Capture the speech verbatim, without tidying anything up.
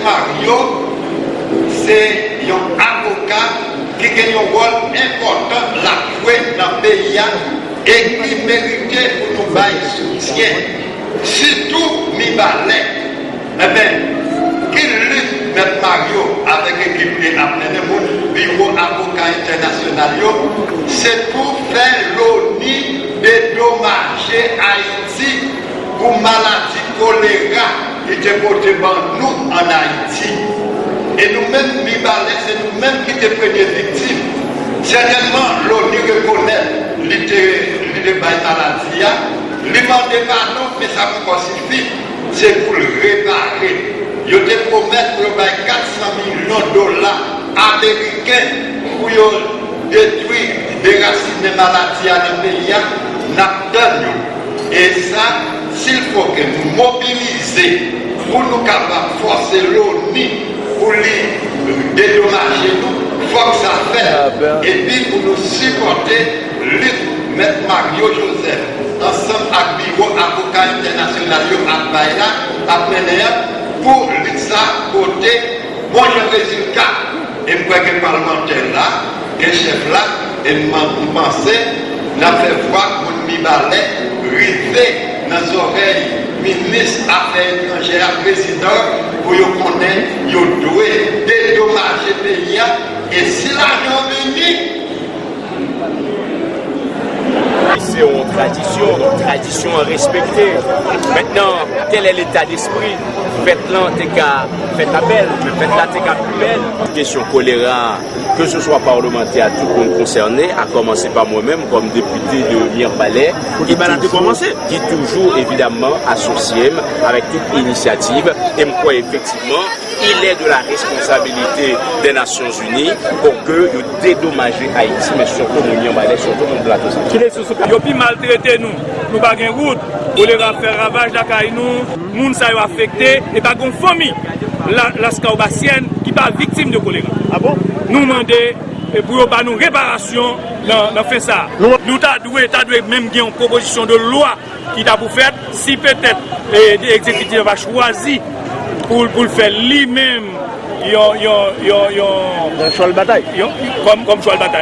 Mario se yon avoka ki gen yon wòl enpòtan l ap jwe nan peyi a e ki merite pou nou bay soutyen, sitou Mibalè. Enben, ki lit Mèt Mario avèk ekip li ap mennen pou Biwo Avoka Entènasyonal yo, se pou fè Loni dedomaje Ayiti pou maladi kolera li te pote ban nou ann Ayiti. E nou menm, Mibalè, se nou menm ki te premye viktim. Sètènman, Loni rekonèt li te, li te bay maladi a, li mande padon, men sa poko sifi, se pou l repare. Yo te pwomèt pou yo bay kat san milyon dola ameriken pou yo detwi, derasinen maladi a nan peyi a, n ap tann yo. E sa, si l fò ke nou mobilize pou nou kapab fòse Loni pou li dedomaje nou, fòk sa fèt. Epi pou nou sipòte lit Mèt Mario Joseph ansanm ak Biwo Avoka Entènasyonal yo ap bay la, ap mennen an, pou lit sa pote bon jan rezilta. E m kwè gen palmantè la, gen chèf la, e m, m panse n ap fè vwa moun Mibalè rive nan zòrèy minis afè etranjè a, prezidan, pou yo konnen yo dwe dedomaje peyi a. E si lajan vini, Se yon tradisyon, donk tradisyon an respekte. Mentnan, tel è leta despri, fèt lan te ka fèt la bèl, men fèt la te ka pi bèl. Kesyon kolera, keseswa palmantè a, tout moun konsène, a kòmanse pa mwen menm kòm depite de Mibalè, ki toujou, ki toujou evidamman asosye m avèk tout inisyativ, e m kwè efektivman, il est de la responsabilité des Nations Unies pour que yo dedomaje Ayiti, men sitou moun Mibalè, sitou moun Plato Santral. Yo pi maltrete nou. Nou pa gen wout. Kolera ap fè ravaj lakay nou. Moun sa yo afekte. E pa gen yon fanmi Laskawbasyèn ki pa viktim de kolera. Nou mande pou yo ba nou reparasyon nan fen sa a. Nou ta dwe, ta dwe menm gen yon pwopozisyon de lwa ki ta pou fèt si petèt egzekitif la pa chwazi pou l pou l fè li menm yon yon yon yon chwal batay yon kòm kòm chwal batay.